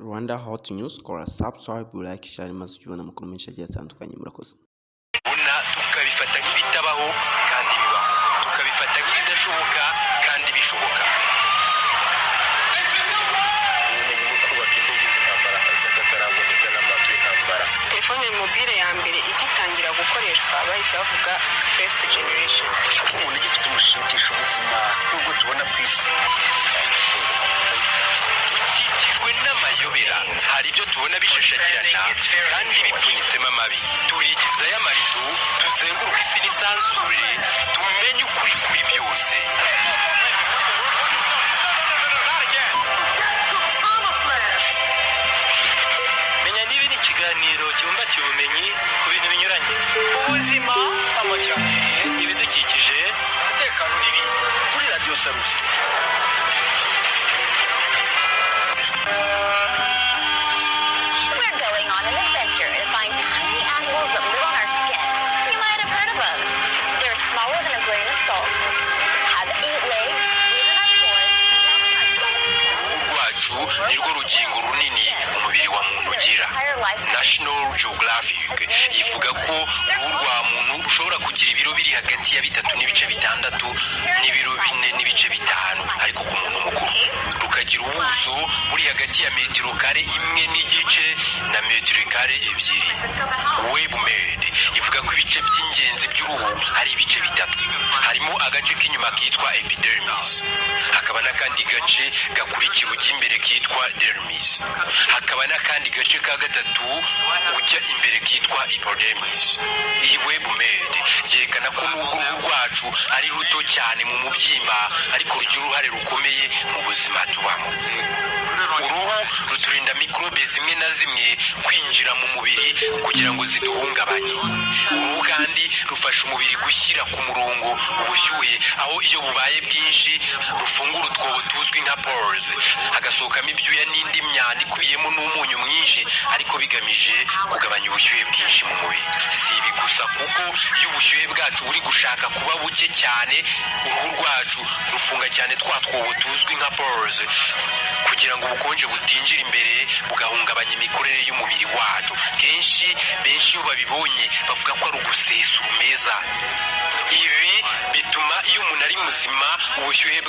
Rwanda Hot News, kora subscribe, like, share maze ujye ubona amakuru menshi agiye atandukanye. Murakoze. Ubona tukabifata nk'ibitabaho kandi bibaho, tukabifata nk'ibidashoboka kandi bishoboka. Ubumenyi bwo kubaka indege z'intambara z'akataraboneka n'amato y'intambara. Telefone mobile ya mbere igitangira gukoreshwa bahise bavuga first generation. Umuntu ugifite umushingisha ubuzima nk'ubwo tubona ku isi. Dukikijwe n'amayobera. Hari ibyo tubona bishashagirana kandi bipfunyitsemo amabi. Turigizayo amarido, tuzenguruka isi n'isanzure, tumenye ukuri kuri byose. Menya Niba ni ikiganiro kibumbatiye ubumenyi ku bintu binyuranye: ubuzima, amajyambere, ibidukikije, umutekano n'ibindi, kuri Radiyo Salus. We're going on an adventure to find tiny animals that live on our skin. You might have heard of them. They're smaller than a grain of salt, have eight legs, live in our pores. Uruhu rwacu nirwo rugingo runini umubiri wa muntu ugira. National Geographic ivuga ko uruhu rwa muntu rushobora kugira ibiro biri hagati ya 3.6 n'ibiro 4.5, ariko ku muntu mukuru rukagira ubuso buri hagati ya metero kare 1.5 na metero kare 2. WebMed ivuga ko ibice by'ingenzi by'uruhu ari ibice bitatu: harimo agace k'inyuma kitwa epidermis, hakaba n'akandi gace gakurikira ujya imbere kitwa dermis, hakaba n'akandi gace ka gatatu ujya imbere kitwa hypodermis. Iyi WebMed yerekana ko nubwo uruhu rwacu ari ruto cyane mu mubyimba, ariko rugira uruhare rukomeye mu buzima tubamo. Uruhu ruturinda mikorobe zimwe na zimwe kwinjira mu mubiri kugira ngo ziduhungabanye. Uruhu kandi rufasha umubiri gushyira ku murongo ubushyuhe, aho iyo bubaye bwinshi rufungura utwobo tuzwi nka pores, hagasohokamo ibyuya n'indi myanda ikubiyemo n'umunyu mwinshi, ariko bigamije kugabanya ubushyuhe bwinshi mu mubiri. Si ibi gusa, kuko iyo ubushyuhe bwacu buri gushaka kuba buke cyane, uruhu rwacu rufunga cyane twa twobo tuzwi nka pores kugira ngo ubukonje butinjira imbere bugahungabanya imikorere y'umubiri wacu. Kenshi benshi iyo babibonye bavuga ko ari ugusesa urumeza. Ibi bituma iyo umuntu ari muzima, ubushyuhe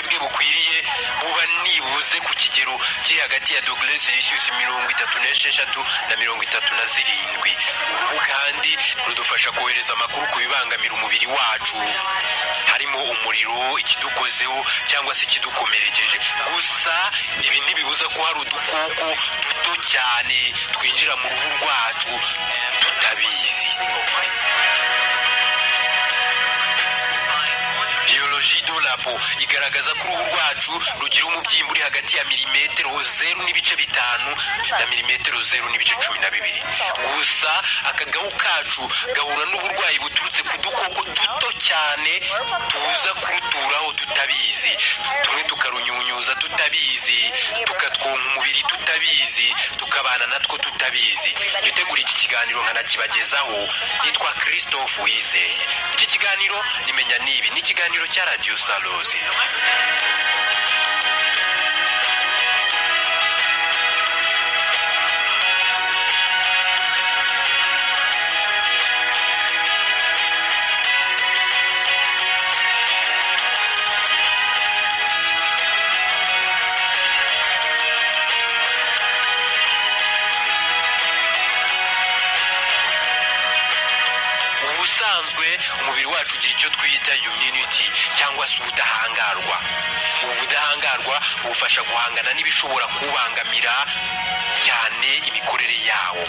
bwe bukwiriye buba nibuze ku kigero kiri hagati ya dogere Celsius 36 na 37. Uruhu kandi rudufasha kohereza amakuru ku bibangamira umubiri wacu, harimo umuriro, ikidukozeho cyangwa se ikidukomerekeje. Gusa ibi ntibibuza ko hari udukoko duto cyane twinjira mu ruhu rwacu tutabizi. Biologie de la peau igaragaza ko uruhu rwacu rugira umubyimba uri hagati ya milimetero 0.5 na milimetero 0.12. Gusa aka gahu kacu gahura n'uburwayi buturutse ku dukoko duto cyane tuza kuruturaho tutabizi, tumwe tukarunyunyuza tutabizi, tukatwonka umubiri tutabizi, tukabana natwo tutabizi. Jya utegura iki kiganiro nkanakibagezaho nitwa Christophe Wizeye. Iki kiganiro ni Menya Nibi, ni ikiganiro cya Radiyo Salus. Ubusanzwe umubiri wacu ugira icyo twita immunity cyangwa se ubudahangarwa. Ubu budahangarwa bufasha guhangana n'ibishobora kubangamira cyane imikorere yawo.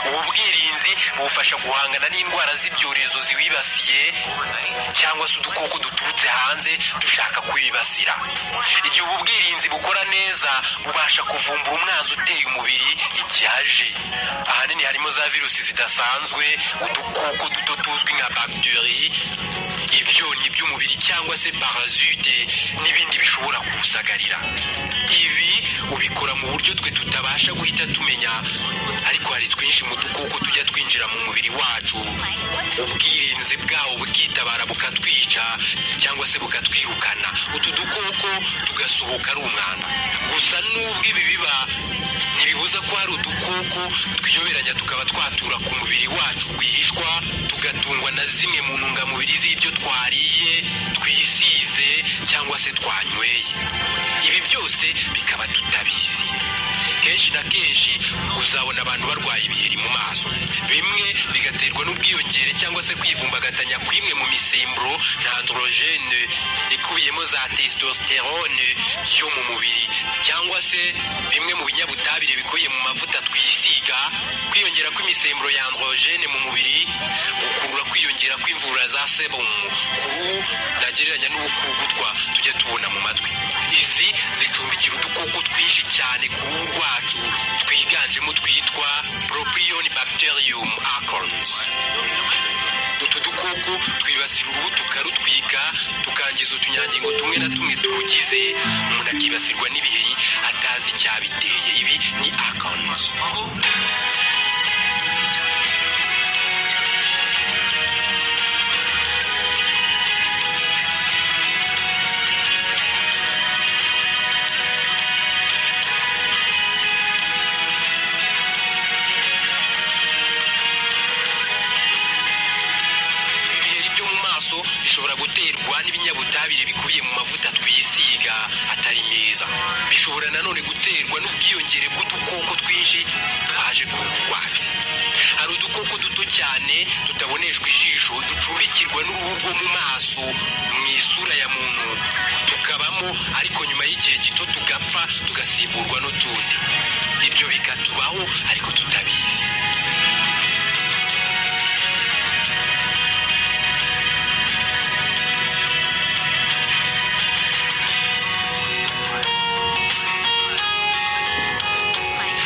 Ubu bwirinzi bufasha guhangana n'indwara z'ibyorezo ziwibasiye cyangwa se udukoko duturutse hanze dushaka kuwibasira. Igihe ubu bwirinzi bukora neza, bubasha kuvumbura umwanzi uteye umubiri igihe aje. Ahanini harimo za virusi zidasanzwe, udukoko duto tuzwi nka bagiteri, ibyonnyi by'umubiri cyangwa se parasite n'ibindi bishobora kuwusagarira. Ibi ubikora mu buryo twe tutabasha guhita tumenya, ariko hari twinshi mu dukoko tujya twinjira mu mubiri wacu. Ubwirinzi bwawo bukitabara bukatwica cyangwa se bukatwirukana, utu dukoko tugasohoka ari umwanda. Gusa nubwo ibi biba, ntibibuza ko hari udukoko twiyoberanya tukaba twatura ku mubiri wacu rwihishwa, tugatungwa na zimwe mu ntungamubiri z'ibyo twariye, twisize cyangwa se twanyweye. Ibi byose bikaba tutabizi. Kenshi na kenshi uzabona abantu barwaye ibiheri mu maso, bimwe bigaterwa n'ubwiyongere cyangwa se kwivumbagatanya kw'imwe mu misemburo nka androgene ikubiyemo za testosterone yo mu mubiri, cyangwa se bimwe mu binyabutabire bikubiye mu mavuta twisiga. Kwiyongera kw'imisemburo ya androgene mu mubiri gukurura kwiyongera kw'imvura za sebum ku ruhu, nagereranya n'ubukurugutwa tujya tubona mu matwi. Izi zicumbikira udukoko twinshi cyane ku ruhu rwacu, twiganjemo twitwa Propionibacterium acnes. Utu dukoko twibasira uruhu tukarutwika, tukangiza utunyangingo tumwe na tumwe turugize, umuntu akibasirwa n'ibiheri atazi icyabiteye. Ibi ni acnes. Ibi biheri byo mu maso bishobora guterwa n'ibinyabutabire bikubiye mu mavuta twisiga atari meza. Bishobora nanone guterwa n'ubwiyongere bw'udukoko twinshi twaje ku ruhu rwacu. Hari udukoko duto cyane tutaboneshwa ijisho ducumbikirwa n'uruhu rwo mu maso mu isura ya muntu, tukabamo ariko nyuma y'igihe gito tugapfa, tugasimburwa n'utundi. Ibyo bikatubaho ariko tutabizi.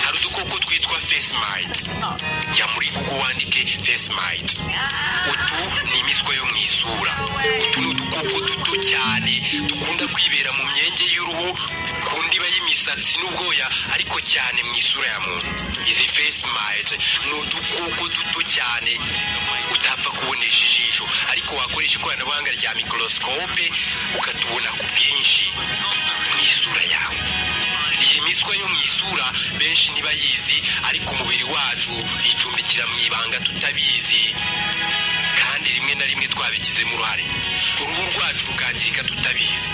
Hari udukoko twitwa face mite. Jya muri Google wandike face mite. Utu ni imiswa yo mu isura. Utu ni udukoko duto cyane dukunda kwibera mu myenge y'uruhu, ku ndiba y'imisatsi n'ubwoya, ariko cyane mu isura ya muntu. Izi face mite ni udukoko duto cyane utapfa kubonesha ijisho, ariko wakoresha ikoranabuhanga rya microscope ukatubona ku bwinshi mu isura yawe. Iyi miswa yo mu isura benshi ntibayizi, ariko umubiri wacu icumbikira mu ibanga tutabizi, kandi rimwe na rimwe twabigizemo uruhare, uruhu rwacu rukangirika tutabizi.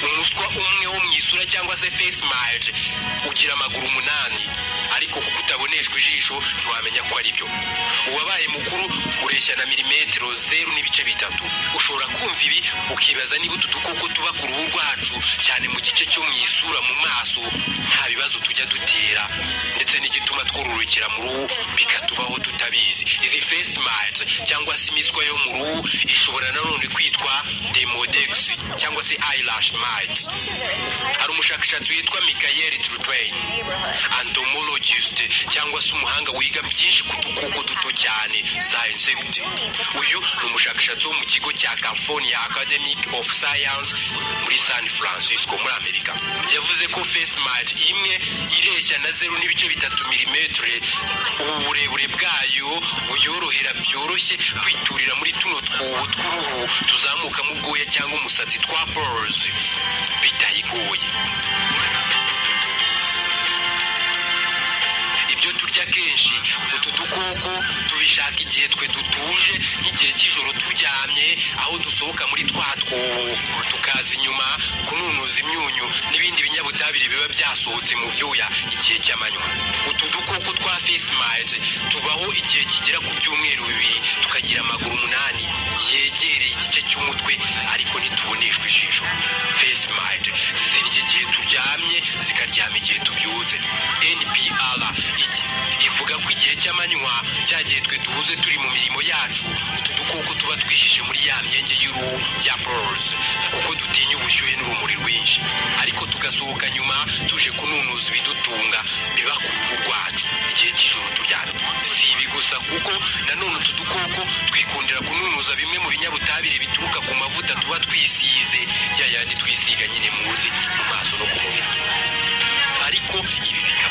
Umuswa umwe wo mu isura cyangwa se face mite ugira amaguru 8, ariko kuko utaboneshwa ijisho ntiwamenya ko ari byo. Uwabaye mukuru ureshya na milimetero 0.3. Ushobora kumva ibi ukibaza niba utu dukoko tuba ku ruhu rwacu cyane mu gice cyo mu isura mu maso nta bibazo tujya dutera, ndetse n'igituma twororokera mu ruhu bikatubaho tutabizi. Izi face mite cyangwa se imiswa yo mu ruhu ishobora nanone kwitwa demodex cyangwa se eyelash mite. Hari umushakashatsi witwa Michael Trutwain, entomologist cyangwa se umuhanga wiga byinshi ku dukoko duto cyane za insect. Uyu ni umushakashatsi wo mu kigo cya California Academy of Science muri San Francisco muri Amerika. Yavuze ko face mite imwe ireshya na 0.3 milimetre. Ubu burebure bwayo buyorohera byoroshye kwiturira muri tuno twobo tw'uruhu tuzamukamo ubwoya cyangwa umusatsi twa pores bitayigoye. Ibyo turya kenshi utu dukoko tubishaka igihe twe dutuje, nk'igihe cy'ijoro turyamye, aho dusohoka muri twa twobo tukaza inyuma kununuza imyunyu n'ibindi binyabutabire biba byasohotse mu byuya igihe cy'amanywa. Utu dukoko twa face mite tubaho igihe kigera ku byumweru 2, tukagira amaguru 8 yegereye igice cy'umutwe, ariko ntituboneshwa ijisho. Face mite zirya igihe turyamye, zikaryama igihe tubyutse. NPR ivuga ko igihe cy'amanywa, cya gihe twe duhuze turi mu mirimo yacu, utu dukoko tuba twihishe muri ya myenge y'uruhu ya pores, kuko dutinya ubushyuhe n'urumuri rwinshi, ariko tugasohoka nyuma tuje kununuza ibidutunga biba ku ruhu rwacu igihe cy'ijoro turyamye. Si ibi gusa, kuko nanone utu dukoko twikundira kununuza bimwe mu binyabutabire bituruka ku mavuta tuba twisize, ya yandi twisiga nyine muzi mu maso no ku mubiri. Ariko ibi bikaba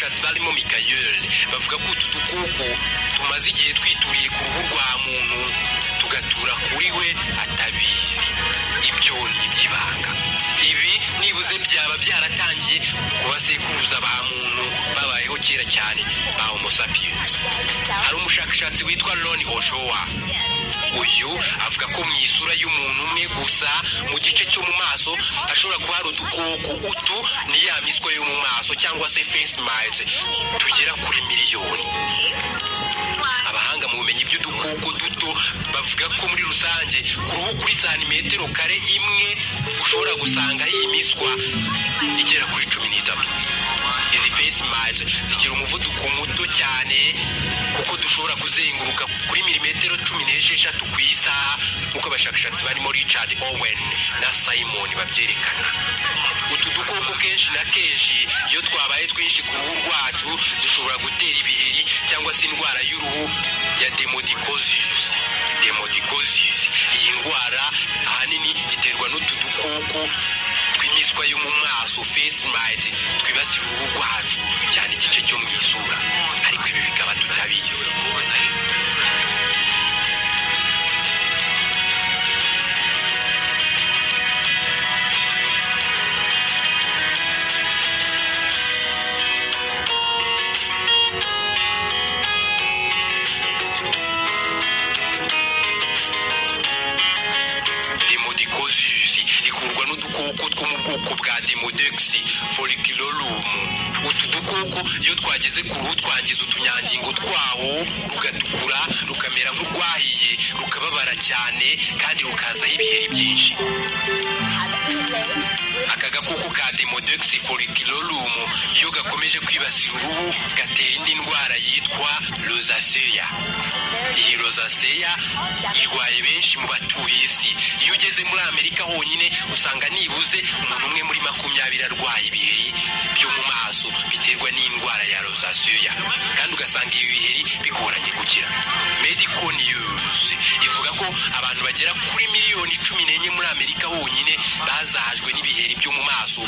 Abashakashatsi barimo Michael bavuga ko utu dukoko tumaze igihe twituriye ku ruhu rwa muntu, tugatura kuri we atabizi. Ibyo ni iby'ibanga. Ibi nibuze byaba byaratangiye ku basekuruza ba muntu babayeho kera cyane ba Homo sapiens. Hari umushakashatsi witwa Ron Oshowa. Uyu avuga ko mu isura y'umuntu umwe gusa, mu gice cyo mu maso, hashobora kuba hari udukoko, utu ni ya miswa yo mu maso cyangwa se face mites, tugera kuri miliyoni. Abahanga mu bumenyi by'udukoko duto bavuga ko muri rusange ku ruhu kuri santimetero kare imwe ushobora gusanga iyi miswa igera kuri 13. Izi face mites zigira umuvuduko muto cyane, kuko dushobora kuzenguruka kuri milimetero 16 ku isaha, nk'uko abashakashatsi barimo Richard Owen na Simon babyerekana. Utu dukoko kenshi na kenshi iyo twabaye twinshi ku ruhu rwacu dushobora gutera ibiheri cyangwa se indwara y'uruhu ya demodicosis. Demodicosis, iyi ndwara ahanini iterwa n'utu dukoko tw'imiswa yo mu maso, face mite, twibasira uruhu rwacu cyane igice cyo mu isura, ariko ibi bikaba tutabizi. Demodicosis ikurwa n'udukoko two mu bwoko bwa Demodex folliculorum. Utu dukoko iyo twageze ku ruhu twangiza utunyangingo twawo, rugatukura, rukamera nk'urwahiye, rukababara cyane kandi rukazaho ibiheri byinshi. Have 8 legs. Aka gakoko ka Demodex folliculorum iyo gakomeje kwibasira uruhu gatera indi ndwara yitwa rosacea. Iyi rosacea irwaye benshi mu batuye isi. Iyo ugeze muri Amerika honyine usanga nibuze umuntu umwe muri 20 arwaye ibiheri byo mu maso biterwa n'indwara ya rosacea, kandi ugasanga ibi biheri bigoranye gukira. Medical News ivuga ko abantu bagera kuri miliyoni 14 muri Amerika honyine bazahajwe n'ibiheri byo mu maso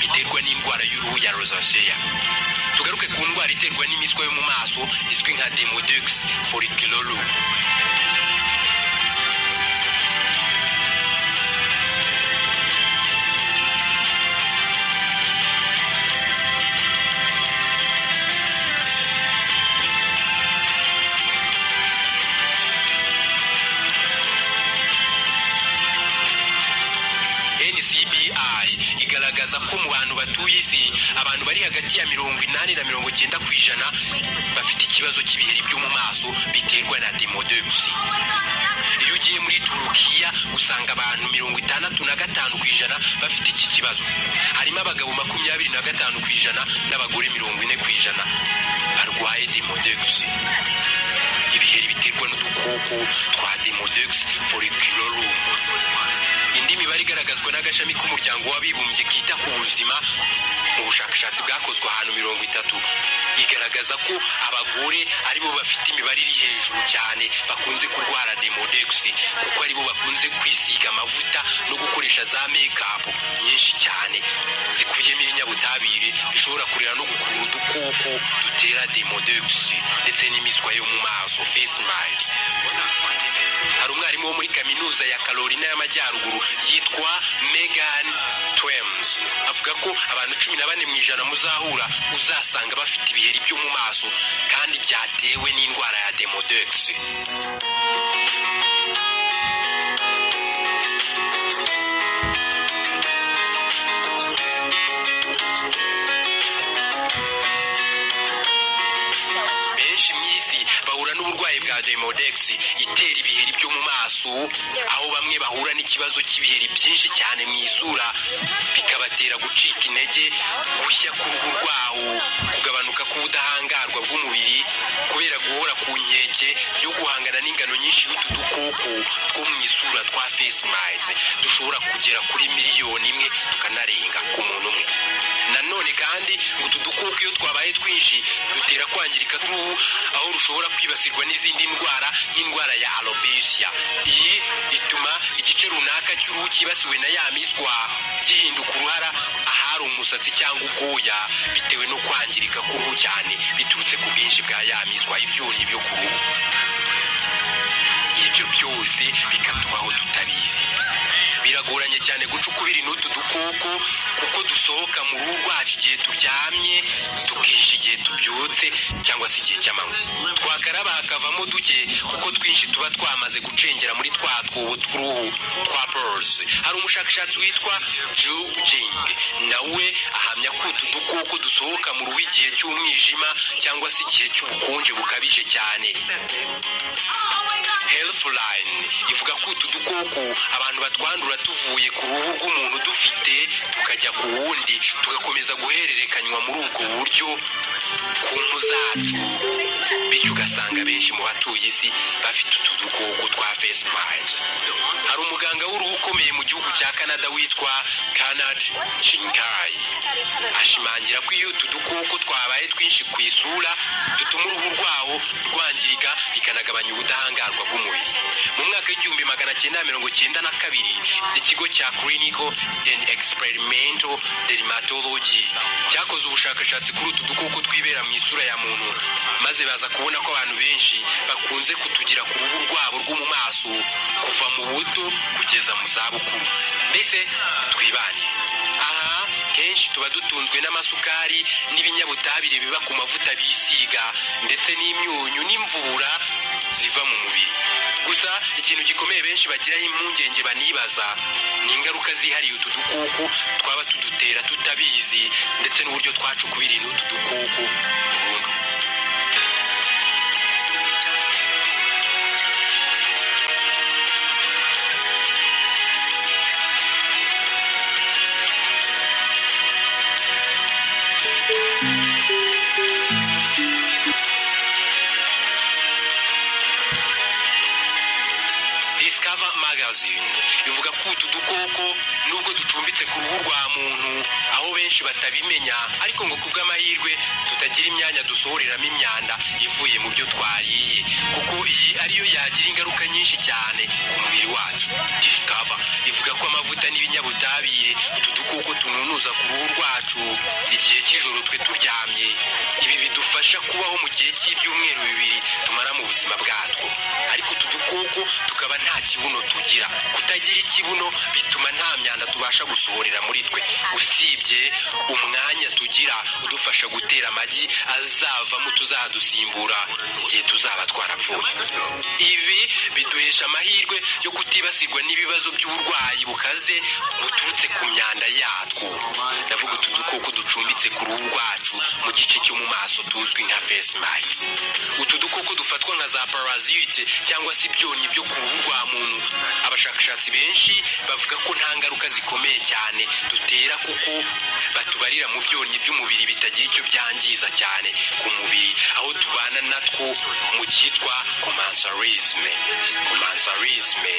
biterwa n'indwara y'uruhu ya rosacea. Tugaruke ku ndwara iterwa n'imiswa yo mu maso izwi nka Demodex folliculorum. NCBI igaragaza ko mu bantu batuye isi, abantu bari hagati ya 80 na 90% bafite ikibazo cy'ibiheri byo mu maso biterwa na Demodex. Iyo ugiye muri Turukiya usanga abantu 65% bafite iki kibazo, harimo abagabo 25% n'abagore 40% barwaye Demodex. Ibiheri biterwa n'udukoko twa Demodex folliculorum. Indi mibare igaragazwa n'agashami k'umuryango w'abibumbye kita ku buzima mu bushakashatsi bwakozwe ahantu 30 igaragaza ko abagore aribo bafite imibare iri hejuru cyane bakunze kurwara Demodex, kuko aribo bakunze kwisiga amavuta no gukoresha za make-up nyinshi cyane zikubiyemo ibinyabutabire bishobora kurera no gukurura udukoko dutera Demodex ndetse n'imiswa yo mu maso, face mites. Hari umwarimu wo muri kaminuza ya Carolina y'Amajyaruguru yitwa Megan Twems, avuga ko abantu 14% muzahura uzasanga bafite ibiheri byo mu maso kandi byatewe n'indwara ya Demodex. Benshi mu isi bahura n'uburwayi bwa Demodex itera ibiheri byo mu maso, aho bamwe bahura n'ikibazo cy'ibiheri byinshi cyane mu isura bikabatera gucika intege, gushya k'uruhu rwawo, kugabanuka k'ubudahangarwa bw'umubiri kubera guhora ku nkeke yo guhangana n'ingano nyinshi y'utu dukoko two mu isura twa face mites dushobora kugera kuri miliyoni 1 tukanarenga ku muntu umwe. Nanone kandi ngo utu dukoko iyo twabaye twinshi dutera kwangirika k'uruhu, aho rushobora kwibasirwa n'izindi ndwara nk'indwara ya alopecia. Iyi ituma igice runaka cy'uruhu cyibasiwe na ya miswa gihinduka uruhara ahari hari umusatsi cyangwa ubwoya, bitewe no kwangirika k'uruhu cyane biturutse ku bwinshi bwa ya miswa, ibyonnyi byo ku ruhu. Ibyo byose bikatubaho tutabizi. Biragoranye cyane guca ukubiri n'utu dukoko, kuko dusohoka mu ruhu rwacu igihe turyamye, tukisha igihe tubyutse cyangwa se igihe cy'amanywa. Twakaraba hakavamo duke, kuko twinshi tuba twamaze gucengera muri twa twobo tw'uruhu twa pores. Hari umushakashatsi witwa Ju Jing, nawe ahamya ko utu dukoko dusohoka mu ruhu igihe cy'umwijima cyangwa se igihe cy'ubukonje bukabije cyane. Healthline ivuga ko utu dukoko abantu batwandura tuvuye ku ruhu rw'umuntu dufite tukajya ku wundi, tugakomeza guhererekanywa muri ubwo buryo ku mpu zacu, bityo ugasanga benshi mu batuye isi bafite utu dukoko twa face mites. Hari umuganga w'uruhu ukomeye mu gihugu cya Canada witwa Canad Shinkai, ashimangira ko iyo utu dukoko twabaye twinshi ku isura dutuma uruhu rwawo rwangirika, bikanagabanya ubudahangarwa bw'umubiri. Mu mwaka w'1992, ikigo cya Clinical and Experimental Dermatology cyakoze ubushakashatsi kuri utu dukoko twibera mu isura ya muntu, maze baza kubona ko abantu benshi bakunze kutugira ku ruhu rwabo rwo mu maso kuva mu buto kugeza mu zabukuru. Mbese twibanire aha, kenshi tuba dutunzwe n'amasukari n'ibinyabutabire biba ku mavuta bisiga, ndetse n'imyunyu n'imvubura ziva mu mubiri. Gusa ikintu gikomeye benshi bagiraho impungenge banibaza ni ingaruka zihariye utu dukoko twaba tudutera tutabizi, ndetse n'uburyo twacukubiri n'utu dukoko burundu. Discover Magazine ivuga ko utu dukoko nubwo ducumbitse ku ruhu rwa muntu aho benshi batabimenya, ariko ngo kubw'amahirwe tutagira imyanya dusohoreramo imyanda ivuye mu byo twariye, kuko iyi ariyo yagira ingaruka nyinshi cyane ku mubiri wacu. Discover ivuga ko amavuta n'ibinyabutabire utu dukoko tununuza ku ruhu rwacu igihe cy'ijoro twe turyamye, ibi bidufasha kubaho mu gihe cy'ibyumweru 2 tumara mu buzima bwatwo. Ariko utu dukoko tukaba nta kibuno tugira. Kutagira ikibuno bituma nta myanda tubasha gusohorera muri twe, usibye umwanya tugira udufasha gutera amagi azavamo tuzadusimbura igihe tuzaba twarapfuye. Ibi biduhesha amahirwe yo kutibasirwa n'ibibazo by'uburwayi bukaze buturutse ku myanda yatwo. Ndavuga utu dukoko ducumbitse ku ruhu rwacu mu gice cyo mu maso tuzwi nka face mites. Utu dukoko dufatwa nka za parasite cyangwa se ibyonnyi byo ku ruhu rwa muntu, abashakashatsi benshi bavuga ko nta ngaruka zikomeye cyane dutera, kuko batubarira mu byonnyi by'umubiri bitagira icyo byangiza cyane ku mubiri, aho tubana natwo mu cyitwa commensalisme. Commensalisme,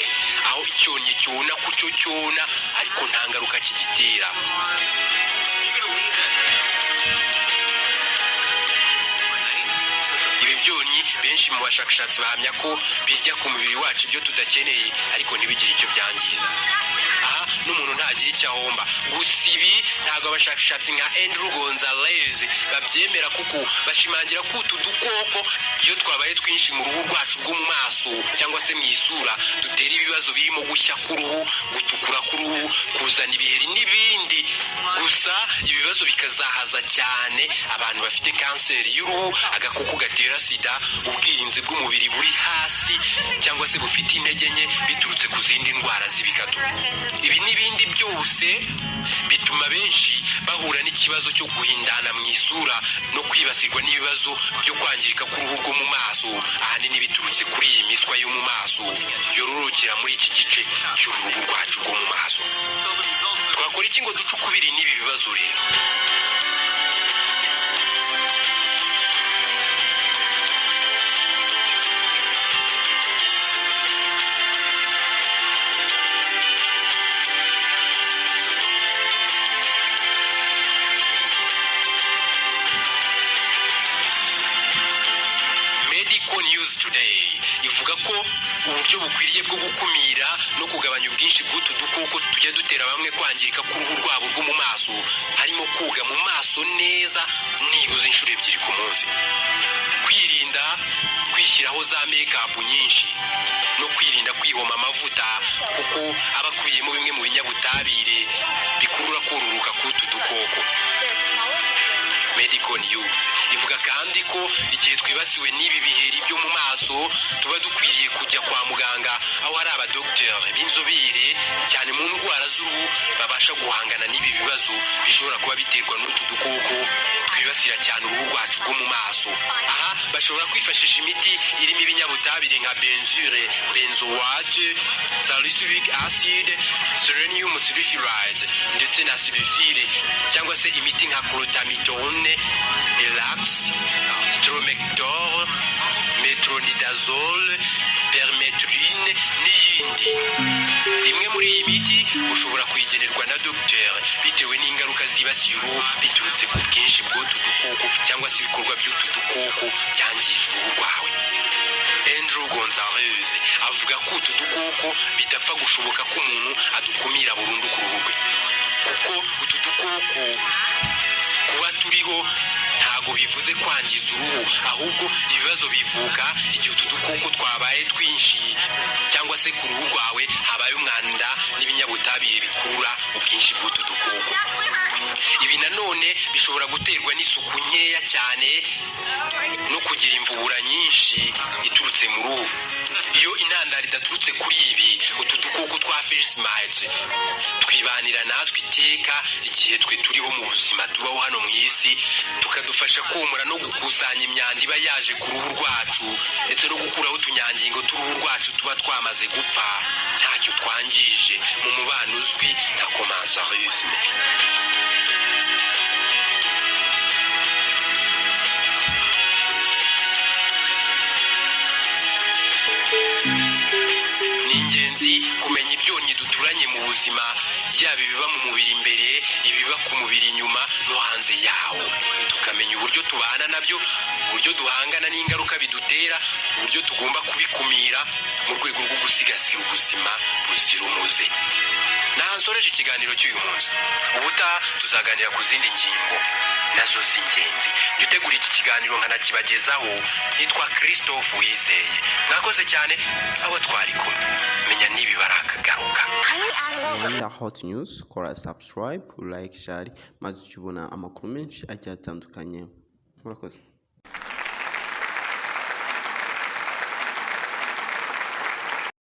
aho icyonnyi cyona ku cyo cyona ariko nta ngaruka kigitera. Ibi byonnyi benshi mu bashakashatsi bahamya ko birya ku mubiri wacu ibyo tudakeneye, ariko ntibigire icyo byangiza. Aha n'umuntu ntagira icyo ahomba. Gusa ibi ntabwo abashakashatsi nka Andrew Gonzalez babyemera, kuko bashimangira ko utu dukoko iyo twabaye twinshi mu ruhu rwacu rwo mu maso cyangwa se mu isura dutera ibibazo birimo gushya k'uruhu, gutukura k'uruhu, kuzana ibiheri n'ibindi. Gusa ibibazo bikazahaza cyane abantu bafite kanseri y'uruhu, agakoko gatera sida, ubwirinzi bw'umubiri buri hasi cyangwa se bufite intege nke biturutse ku zindi ndwara z'ibikatu. Ibi n'ibindi byose bituma benshi bahura n'ikibazo cyo guhindana mu isura no kwibasirwa n'ibibazo byo kwangirika k'uruhu rwo mu maso, ahanini biturutse kuri iyi miswa yo mu maso yororokera muri iki gice cy'uruhu rwacu rwo mu maso. Twakora iki ngo duce ukubiri n'ibi bibazo rero? Medical News Today ivuga ko uburyo bukwiriye bwo gukumira no kugabanya ubwinshi bw'utu dukoko tujya dutera bamwe kwangirika k'uruhu rwabo rwo mu maso, harimo koga mu maso neza nibuze inshuro 2 ku munsi, kwirinda kwishyiraho za make-up nyinshi, no kwirinda kwihoma amavuta, kuko aba akubiyemo bimwe mu binyabutabire bikurura kororoka k'utu dukoko. Medical News ivuga kandi ko igihe twibasiwe n'ibi biheri byo mu maso, tuba dukwiriye kujya kwa muganga, aho hari abadogiteri b'inzobere cyane mu ndwara z'uruhu, babasha guhangana n'ibi bibazo bishobora kuba biterwa n'utu dukoko twibasira cyane uruhu rwacu rwo mu maso. Aha bashobora kwifashisha imiti irimo ibinyabutabire nka benzoyl benzoate, salicylic acid, selenium sulfuride ndetse na sulfure, cyangwa se imiti nka crotamiton, elax, stromector, metronidazole, permethrin n'iyindi. Imwe muri iyi miti ushobora kuyigenerwa na dogiteri bitewe n'ingaruka zibasiye uruhu biturutse ku bwinshi bw'utu dukoko cyangwa se ibikorwa by'utu dukoko byangije uruhu rwawe. Andrew Gonzalez avuga ko utu dukoko bidapfa gushoboka ko umuntu adukumira burundu ku ruhu rwe, kuko utu dukoko kuba turiho ntago bivuze kwangiza uruhu, ahubwo ibibazo bivuka igihe utu dukoko twabaye twinshi, cyangwa se ku ruhu rwawe habaye umwanda n'ibinyabutabire bikurura ubwinshi bw'utu dukoko. Ibi nanone bishobora guterwa n'isuku nkeya cyane no kugira imvubura nyinshi iturutse mu ruhu. Iyo intandaro idaturutse kuri ibi, utu dukoko twa face mites twibanira natwe iteka igihe twe turiho mu buzima tubaho hano mu isi, tukadufasha komora no gukusanya imyanda iba yaje ku ruhu rwacu, ndetse no gukuraho utunyangingo tw'uruhu rwacu tuba twamaze gupfa ntacyo twangije, mu mubano uzwi nka commensalisme. Ni ingenzi kumenya ibyonnyi duturanye mu buzima, yaba ibiba mu mubiri imbere, ibiba ku mubiri inyuma no hanze yawo, tukamenya uburyo tubana nabyo, uburyo duhangana n'ingaruka bidutera, uburyo tugomba kubikumira mu rwego rwo gusigasira ubuzima buzira umuze. Naha nsoreje ikiganiro cy'uyu munsi. Ubutaha tuzaganira ku zindi ngingo nazo z'ingenzi. Njya utegura iki kiganiro nkanakibagezaho nitwa Christophe Wizeye. Mwakoze cyane abo twari kumwe. Menya niba barakagaruka. Rwanda Hot News, kora subscribe, like, share, maze ukibona amakuru menshi agiye atandukanye. Murakoze.